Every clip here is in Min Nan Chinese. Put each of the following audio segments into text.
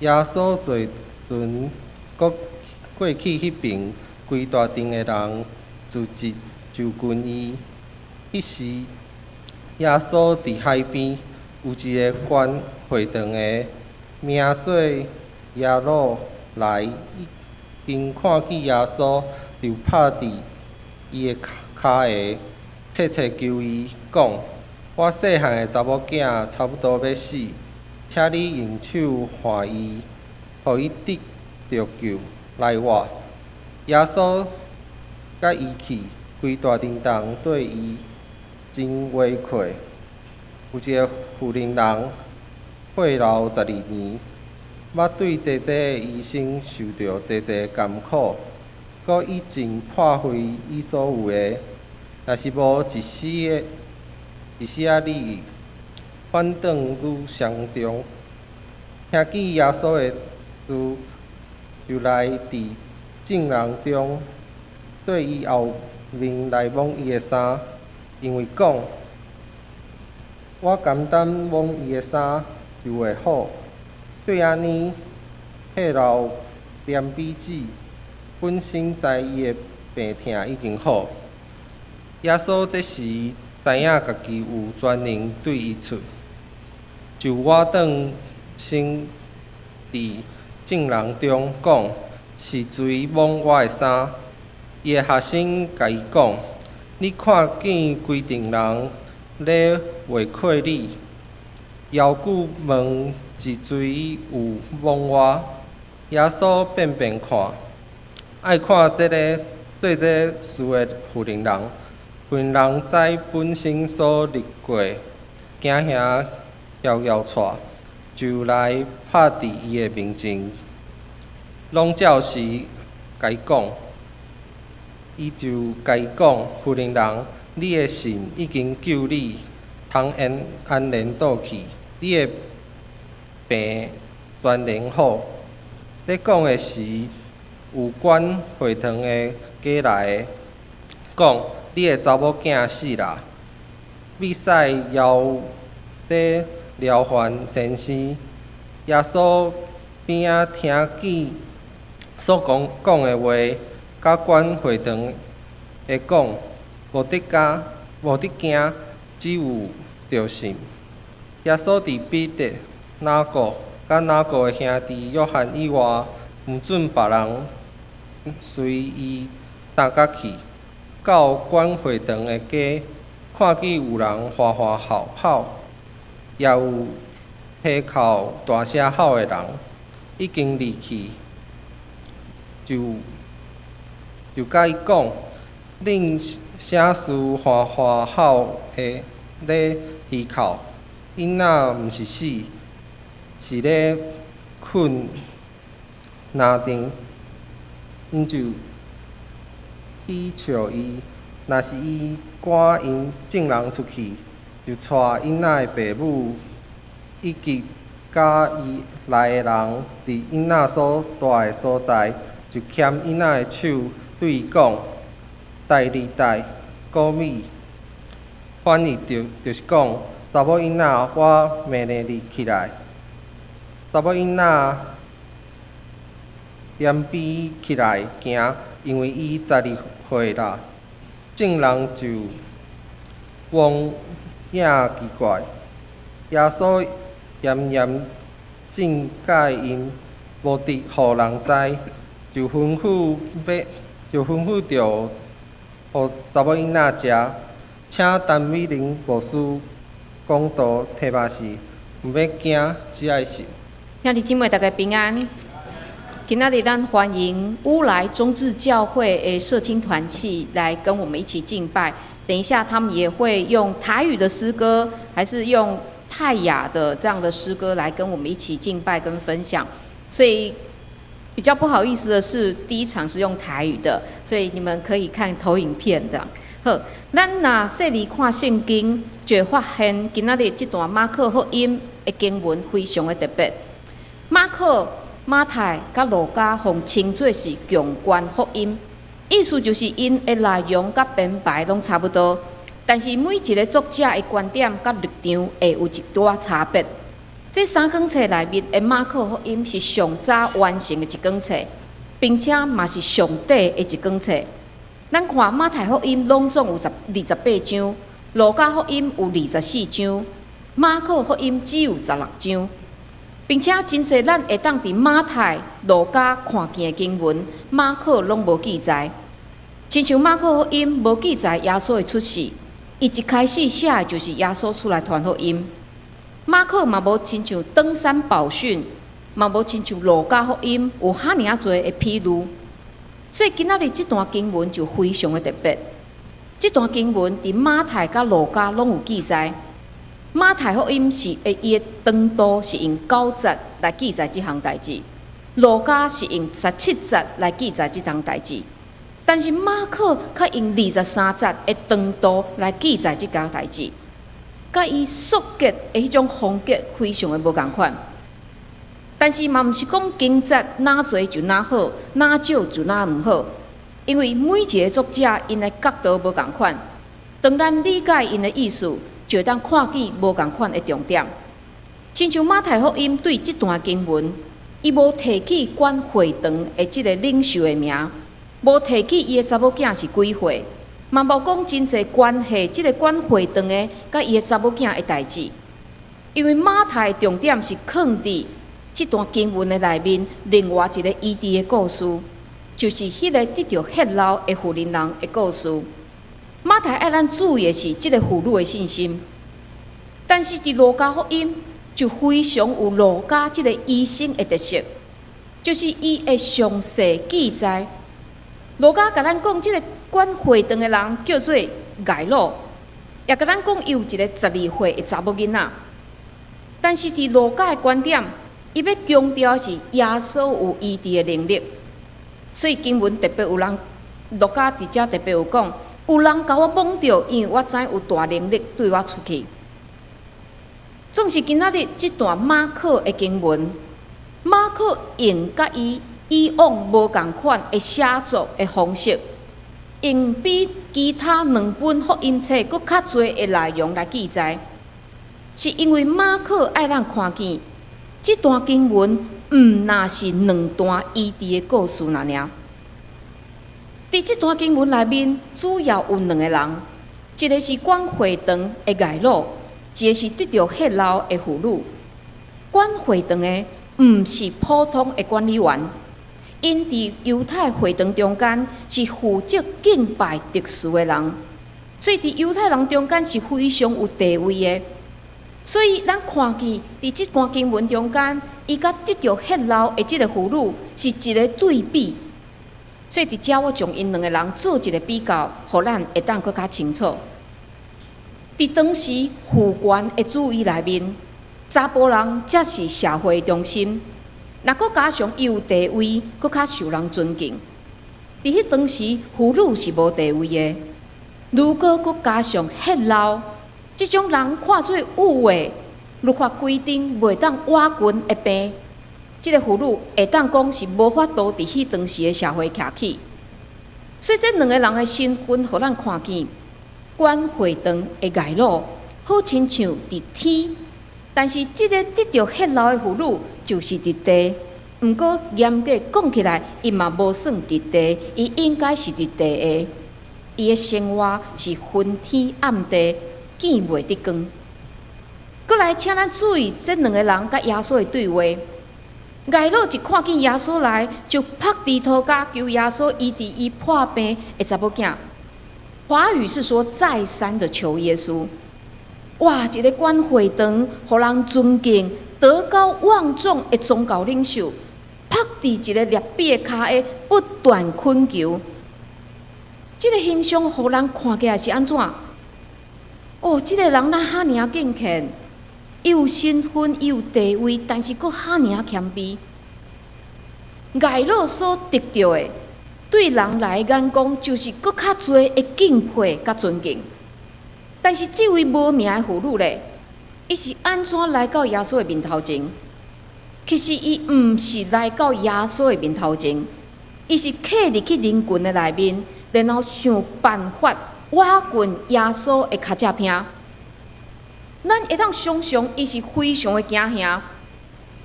耶穌坐船，閣過去彼爿，規大陣的人聚集就近伊。彼時，耶穌佇海邊，有一个管會堂的，名做睚魯來，已經看見耶穌，就拍佇伊的跤下，切切求伊講：我細漢的查某囝差不多欲死，請你用手按伊，予伊得著救來活。耶穌佮伊去，規大陣人對伊真圍困。有一个婦人人血流12年，捌對濟濟的醫生受著濟濟艱苦，閣已經破費伊所有的，若是無一絲的一絲仔利益，反轉愈傷重。聽見耶穌的事，就來佇眾人中對伊後面來摸伊的衫，因為講：我簡單摸伊的衫就會好。對按呢，血流連彼止，本身知伊的病疼已經好。耶穌這時知影家己有權能對伊出，就倚轉身佇眾人中講：是誰摸我的衫？伊的學生共伊講：你看見規陣人咧圍困你，猶閣問是誰有摸我？耶穌變變看，愛看這个做這事的婦人人。婦人人知本身所歷過，驚嚇搖搖掣，就來拍佇伊的面前，攏照實共伊講。伊就共伊講：婦人人，你的信已經救你，通安安然倒去，你的病全然好。咧講的時，有管會堂的過來的，講：你的查某囝死啦。比賽猶咧勞煩先生。耶穌邊仔聽見所講講的話，佮管會堂的講：無得驚，無得驚，只有著信。耶穌佇彼得、雅各佮雅各的兄弟約翰以外，毋准別人隨伊相佮去。到管會堂的家，看見有人歡歡吼吼，也有啼哭大聲吼的人，已經離去，就共伊講：恁啥事歡歡吼的咧啼哭？囡仔毋是死，是咧睏爾定。𪜶就起笑伊，若是伊趕𪜶眾人出去，就帶囡仔的爸母以及佮伊來的人，佇囡仔所蹛的所在，就牽囡仔的手，對伊講：大利大，古米。翻譯就是講：查某囡仔，我命令你起來。查某囡仔連彼起來行，因為伊12歲啦。眾人就戇影奇怪。耶穌嚴嚴禁戒𪜶，無得予人知，就吩咐著予查某囡仔食。請陳美玲牧師講道，題目是毋欲驚，只愛信。兄弟姊妹，大家平安。今仔日咱歡迎烏來中正教會的社青團契來跟我們一起敬拜。等一下，他們也會用台語的詩歌，還是用泰雅的這樣的詩歌來跟我們一起敬拜跟分享。所以比較不好意思的是，第一場是用台語的，所以你們可以看投影片這樣。好，咱若細膩看聖經，就會發現今仔日這段馬可福音的經文非常的特別。馬可、馬太佮路加予稱做是共關福音，意思就是𪜶的內容佮編排攏差不多，但是每一个作者的觀點佮立場會有一寡差別。這三卷冊內面的馬可福音是上早完成的一卷冊，並且嘛是上短的一卷冊。咱看馬太福音攏總有28章，路加福音有24章，馬可福音只有16章，並且真濟咱會當佇馬太、路加看見的經文，馬可攏無記載。親像馬可福音無記載耶穌的出世，伊一開始寫的就是耶穌出來傳福音。馬可嘛無親像登山寶訓，嘛無親像路加福音有遐爾仔濟的譬喻。所以今仔日這段經文就非常的特別。這段經文佇馬太佮路加攏有記載。馬太福音是伊的長度是用9節來記載這項代誌，路加是用17節來記載這項代誌。但是馬可卻用23節的長度來記載這項代誌，佮伊速結的彼種風格非常的無仝款。但是嘛，毋是講經節若濟就若好，若少就若毋好，因為每一個作者𪜶的角度無仝款。當咱理解𪜶的意思，就會當看見無仝款的重點。親像馬太福音對這段經文，伊無提起管會堂的這个領袖的名，無提起伊的查某囝是幾歲，嘛無講真濟關係這个管會堂的佮伊的查某囝的代誌。因為馬太的重點是囥佇這段經文的內面，另外一个醫治的故事，就是彼个得著血漏的婦人的故事。馬太愛咱注意的是這个婦女的信心，但是佇路加福音就非常有路加這个醫生的特色，就是伊會詳細記載。路加共咱講，這个管會堂的人叫做睚魯，也共咱講伊有一个12歲的查某囡仔。但是佇路加的觀點，伊欲強調是耶穌有醫治的能力，所以經文特別有人路加佇遮特別有講，有人共我摸著，因為我知有大能力對我出去。總是今仔日這段馬可的經文，馬可用佮伊以往無仝款的寫作的方式，用比其他兩本福音冊閣較濟的內容來記載，是因為馬可愛咱看見，這段經文毋若是兩段醫治的故事爾爾。佇這段經文內面，主要有兩个人，一个是管會堂的睚魯，一个是得著血漏的婦女。管會堂的毋是普通的管理員，𪜶佇猶太會堂中間是負責敬拜秩序的人，所以佇猶太人中間是非常有地位的。所以，咱看見佇這段經文中間，伊佮得著血漏的這个婦女是一个對比。所以，佇遮我將𪜶兩个人做一个比較，予咱會當閣較清楚。佇當時父權的主義內面，查埔人才是社會中心，若閣加上伊有地位，閣較受人尊敬。佇彼當時，婦女是無地位的。如果閣加上血漏，這種人看做污穢，律法規定袂當倚近的病，這个婦女會當講是無法度佇彼當時的社會徛起。所以這兩个人的身份，予咱看見管會堂的睚魯，好親像佇天，但是這个得著血漏的婦女就是佇地。毋過嚴格講起來，伊嘛無算佇地，伊應該是佇地下。伊的生活是昏天暗地，見袂得光。閣來，請咱注意這兩个人佮耶穌的對話。睚魯一看見耶穌來，就伏佇塗跤求耶穌醫治伊破病的查某囝。華語是說再三的求耶穌。哇！一个管會堂，予人尊敬、德高望重的宗教領袖，伏佇一个拉比的跤下，不斷懇求。這个形象予人看起來是按怎？哦，這个人哪遐爾敬虔，伊有身份，伊有地位，但是閣遐爾謙卑。睚魯所得著的，對人來眼光就是閣較濟的敬佩佮尊敬。但是這位無名的婦女咧，伊是按怎來到耶穌的面頭前？其實伊毋是來到耶穌的面頭前，伊是刻入去人群的內面，然後想辦法倚近耶穌的跤跡坪。咱會當想象，伊是非常的驚嚇。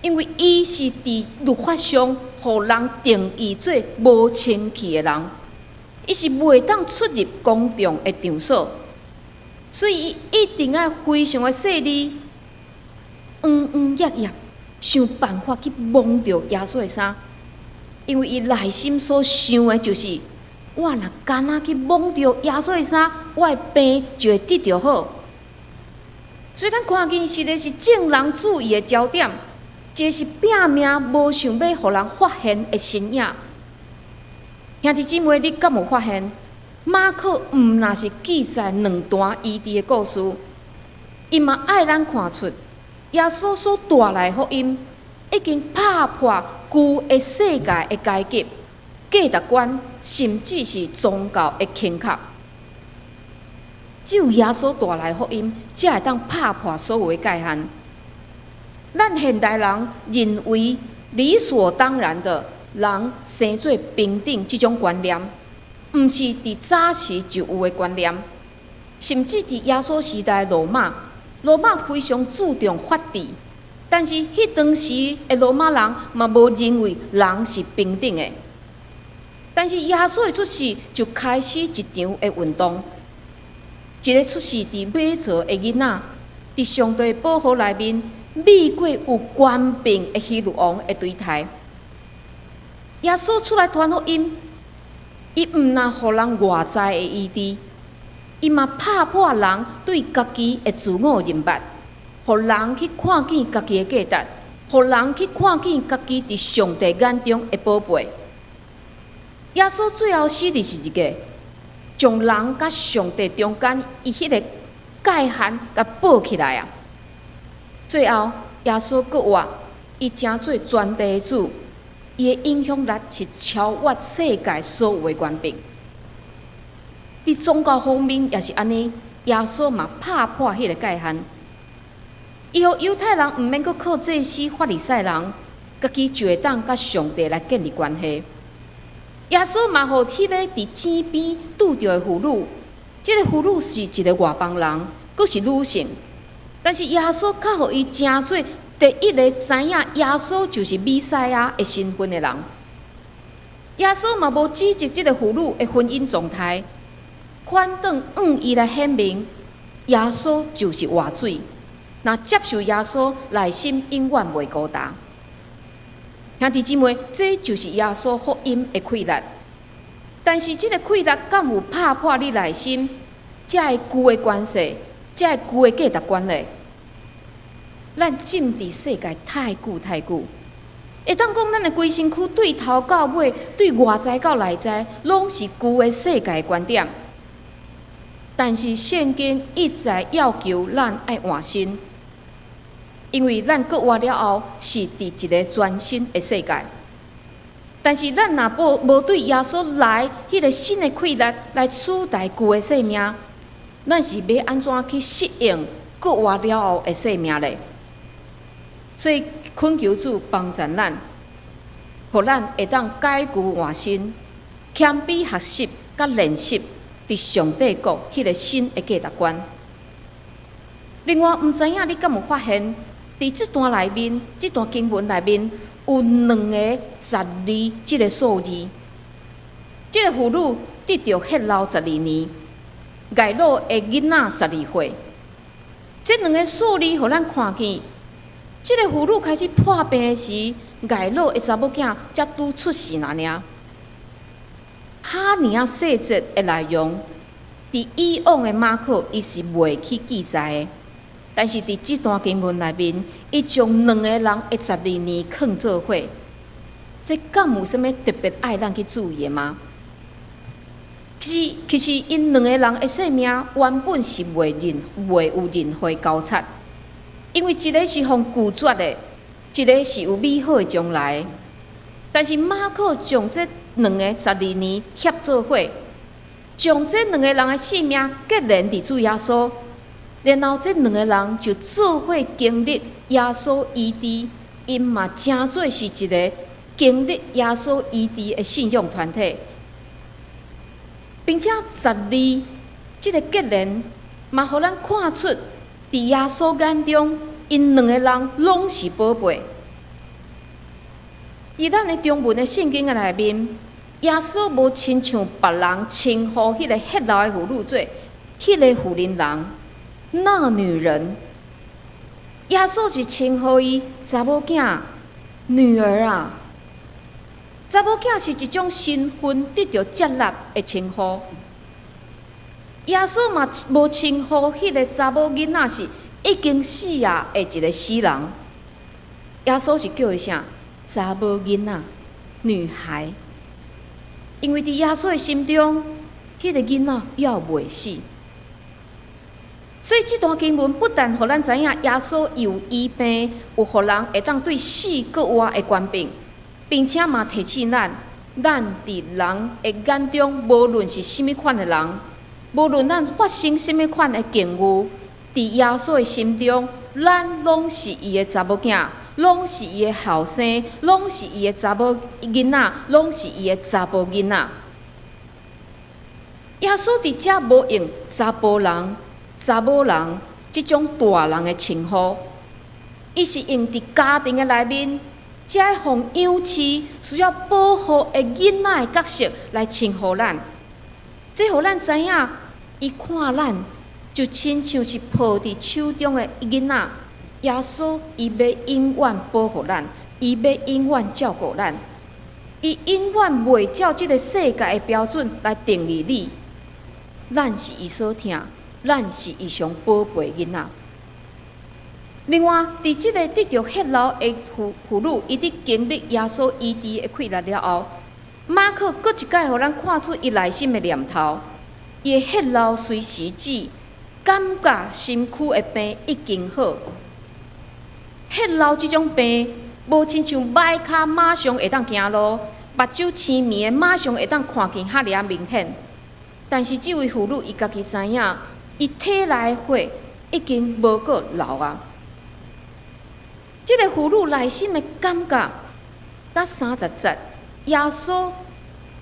因為伊是佇律法上予人定義做無清氣的人，伊是袂當出入公眾的場所，所以伊一定愛非常的細膩，隱隱約約想辦法去摸著耶穌的衫，因為伊內心所想的就是：我若敢若去摸著耶穌的衫，我的病就會得著好。所以咱看見實在是眾人注意的焦點，一个是拼命無想欲予人發現的身影。兄弟姊妹，你敢有發現？馬可毋若是記載兩段醫治的故事，伊嘛愛咱看出耶穌所帶來的福音，已經拍破舊的世界的階級、價值觀，甚至是宗教的框架。只有耶穌帶來福音，才會當拍破所有的界限。咱現代人認為理所當然的，人生做平等這種觀念，毋是佇早時就有的觀念，甚至佇耶穌時代羅馬，羅馬非常注重法治，但是彼當時的羅馬人嘛無認為人是平等的。但是耶穌的出世就開始一場的運動，一个出世佇馬槽的囡仔，佇上帝寶座內面，避過有權柄的希律王的對待。耶穌出來傳福音，伊毋若予人外在的醫治，伊嘛拍破人對家己的自我認捌，予人去看見家己的價值，予人去看見家己佇上帝眼中的寶貝。耶穌最後死佇十字架，將人佮上帝中間伊彼个界限共補起來啊！最後，耶穌閣活，伊成做全地的主，伊的影響力是超越世界所有的權柄。佇宗教方面也是按呢，耶穌嘛拍破彼个界限，伊予猶太人毋免閣靠祭司、法利賽人，家己就會當佮上帝來建立關係。耶穌嘛，予彼个佇井邊拄著的婦女，這个婦女是一个外邦人，閣是女性，但是耶穌較予伊成做第一个知影耶穌就是彌賽亞的身份的人。耶穌嘛無指責這个婦女的婚姻狀態，反轉向伊來顯明，耶穌就是活水。若接受耶穌，內心永遠袂孤單。兄弟姊妹，這就是耶穌福音的氣力。但是這个氣力敢有拍破你內心這个舊的關係，這个舊的價值觀咧？咱浸佇世界太久太久，會當講咱的規身軀對頭到尾，對外在到內在，攏是舊的世界的觀點。但是聖經一再要求咱愛換新，因為咱閣活了後是佇一个全新的世界。但是咱若無對耶穌來彼个新的氣力來取代舊的生命，咱是欲按怎去適應閣活了後的生命咧？所以懇求主幫助咱，予咱會當改舊換新，謙卑學習佮練習佇上帝國彼个新的價值觀。另外，毋知影你敢有發現，佇這段內面，這段經文內面有兩个十二這个數字。這个婦女得著血漏12年，睚魯的囡仔12歲。這兩个數字予咱看見，這个婦女開始破病的時，睚魯的查某囝才拄出世爾爾。遐爾仔細節的內容，佇以往的馬可伊是袂去記載的，但是佇這段經文內面，伊將兩个人的十二年囥做伙，這敢有啥物特別愛咱去注意的嗎？其實，𪜶兩个人的生命原本是袂有任何交叉，因為一个是予拒絕的，一个是有美好的將來。但是馬可將這兩个十二年貼做伙，將這兩个人的性命結連佇主耶穌，然後這兩个人就做伙經歷耶穌醫治，𪜶嘛成做是一个經歷耶穌醫治的信仰團體，並且十二這个結連嘛，予咱看出佇耶穌眼中，𪜶兩个人攏是寶貝。佇咱的中文的聖經的內面，耶穌無親像別人稱呼彼個血漏的婦女做彼個婦人人，那女人。耶穌是稱呼伊查某囝，女兒啊。查某囝是一種身份得著接納的稱呼。耶穌嘛無稱呼彼個查某囡仔是已經死啊的一個死人。耶穌是叫伊啥？查某囡仔，女孩。因為佇耶穌的心中，彼個囡仔猶未死。所以這段經文不但予咱知影耶穌有醫病，有予人會當對死閣活的權柄，並且嘛提醒咱，咱佇人的眼中，無論是啥物款的人，無論咱發生啥物款的境遇，佇耶穌的心中，咱攏是伊的查某囝，攏是伊的後生，攏是伊的查某囡仔，攏是伊的查埔囡仔。耶穌佇遮無用查埔人、查某人這種大人的稱呼，伊是用佇家庭的內面，這予養飼需要保護的囡仔的角色來稱呼咱。這予咱知影，伊看咱就親像是抱佇手中的囡仔。耶穌伊欲永遠保護咱，伊欲永遠照顧咱，伊永遠袂照這个世界的標準來定義你。咱是伊所疼，咱是伊上寶貝囡仔。另外，佇這个得著血漏的婦女，伊佇經歷耶穌醫治的氣力了後，馬可閣一擺予咱看出伊內心的念頭，伊的血漏隨時止，感覺身軀的病已經好。血漏這種病，無親像䆀跤馬上會當行路，目睭青暝的馬上會當看見遐爾仔明顯。但是這位婦女伊家己知影，伊體內的血已經無閣流啊。這个婦女內心的感覺，佮30節，耶穌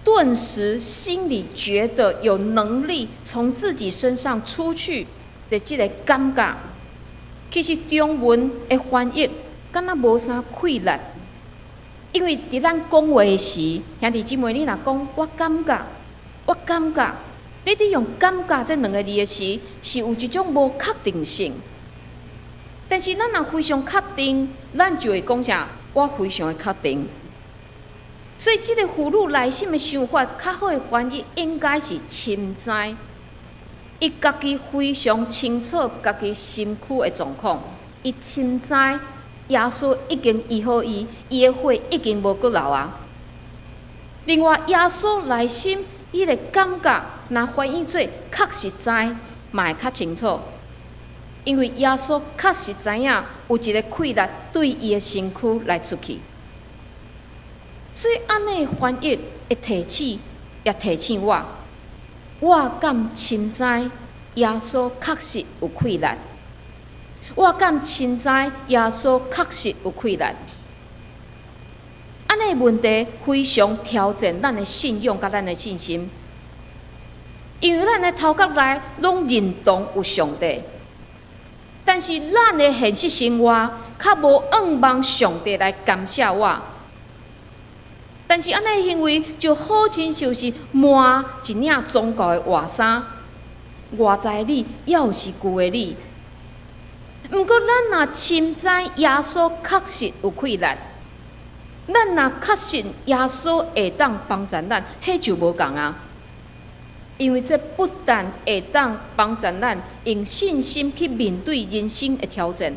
頓時心裡覺得有能力從自己身上出去的這个感覺，其實中文的翻譯敢若無啥氣力，因為佇咱講話時，兄弟姊妹，你若講我感覺，我感覺，你佇用感覺這兩个字的時，是有一種無確定性。但是咱若非常確定，咱就會講啥？我非常的確定。所以，這个婦女內心的想法，較好的翻譯應該是深知，伊家己非常清楚家己身軀的狀況，伊深知耶穌已經醫好伊，伊的血已經無閣流啊。另外，耶穌內心伊的感覺，若翻譯做確實知，嘛會較清楚。因為耶穌確實知影有一个氣力對伊的身軀來出去，所以按呢翻譯會提醒，也提醒我，我敢深知耶穌確實有氣力，我敢深知耶穌確實有氣力。按呢問題非常挑戰咱的信仰佮咱的信心，因為咱的頭殼內攏認同有上帝。但是咱的現實生活較無向望上帝來感謝我。但是按呢行為就好親像是換一領宗教的外衫，外在的你猶是舊的你。毋過咱若深知耶穌確實有氣力，咱若確信耶穌會當幫助咱，彼就無仝啊。因為這不但會當幫助咱用信心去面對人生的挑戰，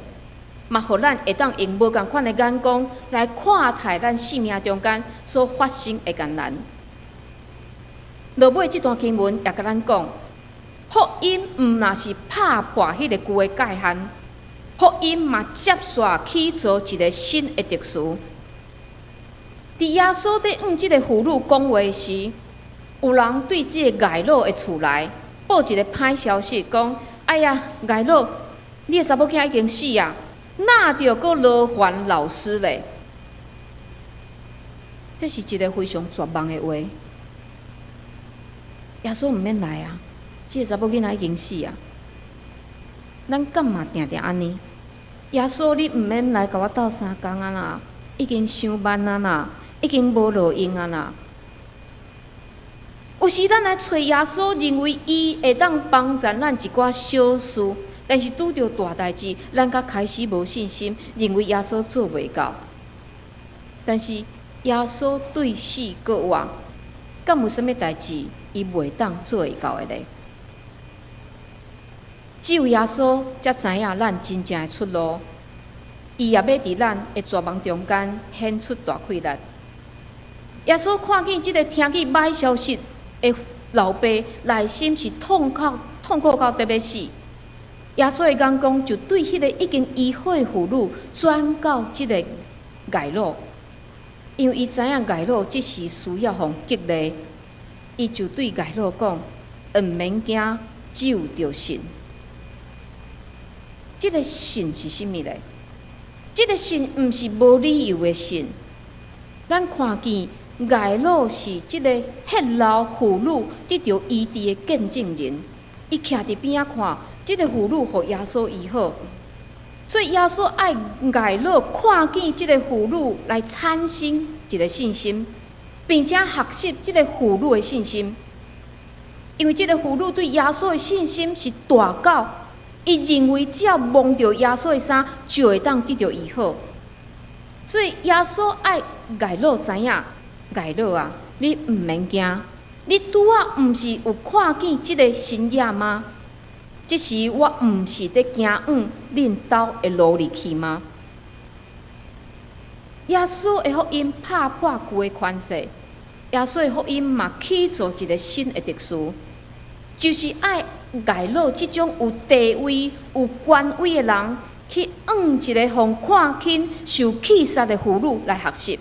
嘛予咱會當用無仝款的眼光來看待咱生命中間所發生的艱難。落尾這段經文也共咱講，福音毋若是拍破彼个舊的界限，福音嘛接續去做一个新的特殊。佇耶穌佇向這个婦女講話時，有人對這个睚魯的厝內報一个歹消息，講：哎呀，睚魯，你的查某囝已經死啊，哪著閣勞煩老師咧？這是一个非常絕望的話。耶穌毋免來啊，這个查某囡仔已經死啊。咱敢嘛定定按呢？耶穌，你毋免來共我鬥相共啊啦，已經傷慢啊啦。已經無路用啊啦。有時咱來揣耶穌，認為伊會當幫助咱一寡小事，但是拄著大代誌，咱才開始無信心，認為耶穌做袂到。但是耶穌對死閣活，敢有啥物代誌伊袂當做會到的咧？只有耶穌才知影咱真正的出路，伊也欲佇咱的絕望中間顯出大氣力。耶穌看見這个聽見䆀消息的老爸，內心是痛苦痛苦到得欲死。耶穌的眼光就對彼个已經醫好的婦女轉到這个睚魯，因為伊知影睚魯這時需要予激勵，伊就對睚魯講：毋免驚，只有著信。這个信是啥物咧？這個信毋是無理由的信。咱看見睚魯是這个血漏婦女得著醫治的見證人，伊徛佇邊仔看，這個婦女予耶穌醫好，所以耶穌愛睚魯看見這個婦女來產生一個信心，並且學習這个婦女的信心，因為這個婦女對耶穌的信心是大到，伊認為只要摸著耶穌的衫，就會當得著醫好。所以耶穌愛睚魯知影，睚魯啊，你毋免驚，你拄仔毋是有看見這个神跡嗎？這時我毋是佇行往恁兜的路裡去嗎？耶穌的福音拍破舊的權勢，耶穌的福音嘛起做一个新的秩序，就是愛睚魯這種有地位、有權威的人，去向一個予看輕、受氣殺的婦女來學習。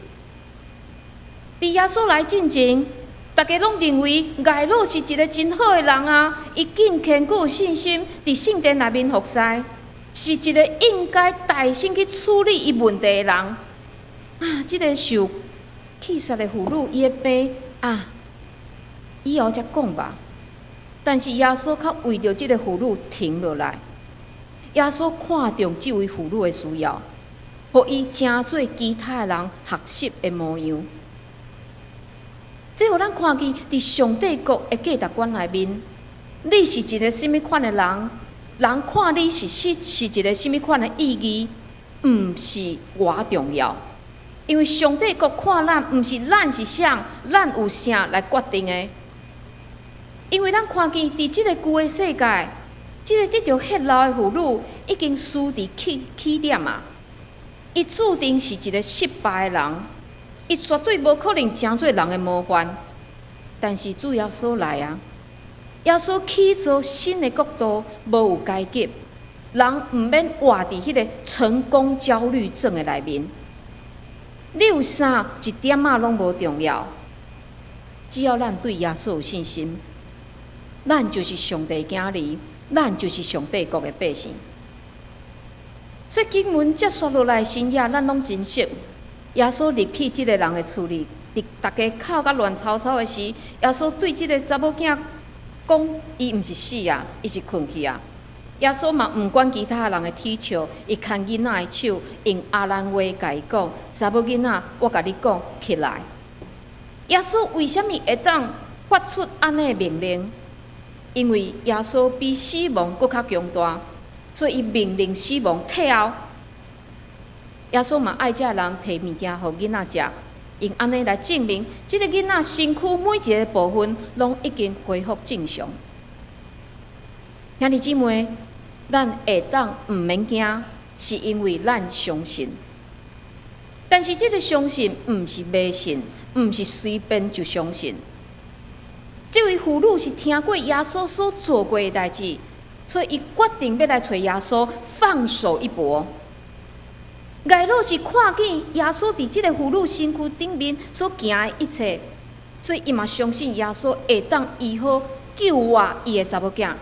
佇耶穌來進前，大家攏認為睚魯是一个真好的人啊，伊敬虔閣有信心，佇聖殿內面服侍，是一个應該帶先去處理伊問題的人。啊，這个受氣殺的婦女，伊的病啊，以後才講吧。但是耶穌較為著這个婦女停落來。耶穌看重這位婦女的需要，予伊成做其他的人學習的模樣。這予咱看見佇上帝國的價值觀內面，你是一个啥物款的人，人看你是一个啥物款的意義，毋是偌重要。因為上帝國看咱，毋是咱是啥，咱有啥來決定的。因為咱看見佇這个舊的世界，這个得著血漏的婦女已經輸佇起起點啊！伊注定是一个失敗的人，伊絕對無可能成做人的模範。但是主耶穌來啊，耶穌起造新的國度，無有階級，人毋免活佇彼个成功焦慮症的內面。你有啥一點仔攏無重要，只要咱對耶穌有信心，咱就是上帝囝兒，咱就是上帝國的百姓。所以經文接續落來神跡，咱攏真熟。耶穌入去這个人的厝裡，佇逐家哭甲亂糟糟的時，耶穌對這个查某囝講：伊毋是死啊，伊是睏去啊。耶穌嘛毋管其他人的恥笑，伊牽囡仔的手，用亞蘭話共伊講：查某囡仔，我共你講，起來。耶穌為啥物會當發出按呢的命令？因為耶穌比死亡閣較強大，所以伊命令死亡退後。耶穌嘛愛這人提物件予囡仔食，用按呢來證明，這个囡仔身軀每一个部分攏已經恢復正常。兄弟姊妹，咱會當毋免驚，是因為咱相信。但是這个相信毋是迷信，毋是隨便就相信。這位婦女是聽過耶穌所做過的代誌，所以伊決定欲來揣耶穌放手一搏。睚魯是看見耶穌佇這个婦女身軀頂面所行的一切，所以伊嘛相信耶穌會當醫好救活伊的查某囝。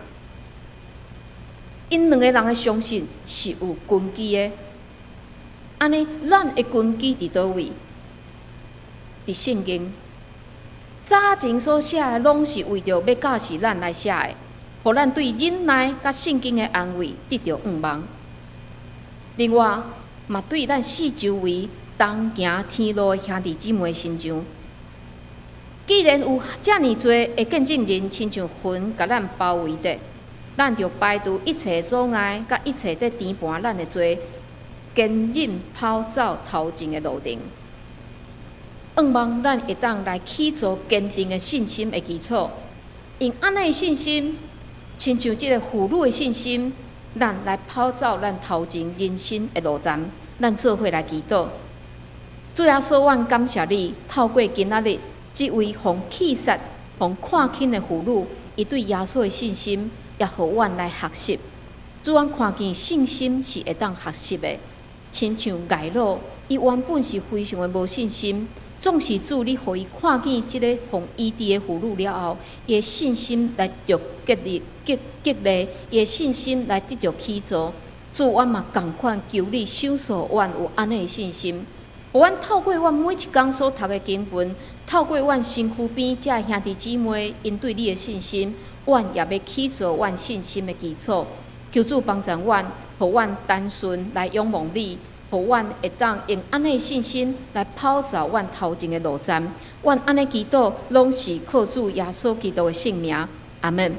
𪜶兩个人的相信是有根基的。按呢，咱的根基佇佗位？佇聖經早前所寫的，攏是為著欲教示咱來寫的，予咱對忍耐佮聖經的安慰得著向望。另外，嘛對咱四周圍同行天路的兄弟姊妹身上。既然有遮爾濟的見證人，親像雲共咱包圍著，咱著排除一切阻礙，佮一切佇纏絆咱的罪，堅忍跑走頭前的路程。向望咱會當來起造堅定的信心的基礎，用按呢的信心，親像這个婦女的信心，咱來跑走咱頭前人生的路程。咱做伙來祈禱。主耶穌，阮感謝你，透過今仔日這位予氣殺、予看輕的婦女，伊對耶穌的信心，也予阮來學習。主，阮看見信心是會當學習的，親像睚魯，伊原本是非常的無信心，總是主你予伊看見這個予醫治的婦女了後，伊的信心來著激勵、激激勵，伊的信心來得著起造。主，阮嘛仝款求你賞賜阮有按呢的信心，予阮透過阮每一工所讀的經文，透過阮身軀邊遮兄弟姊妹，𪜶對你的信心，阮也欲起造阮信心的基礎。求主幫助阮，予阮單純來仰望你，予阮會當用按呢的信心來跑走阮頭前的路程。阮按呢祈禱，攏是靠主耶穌基督的聖名。阿門。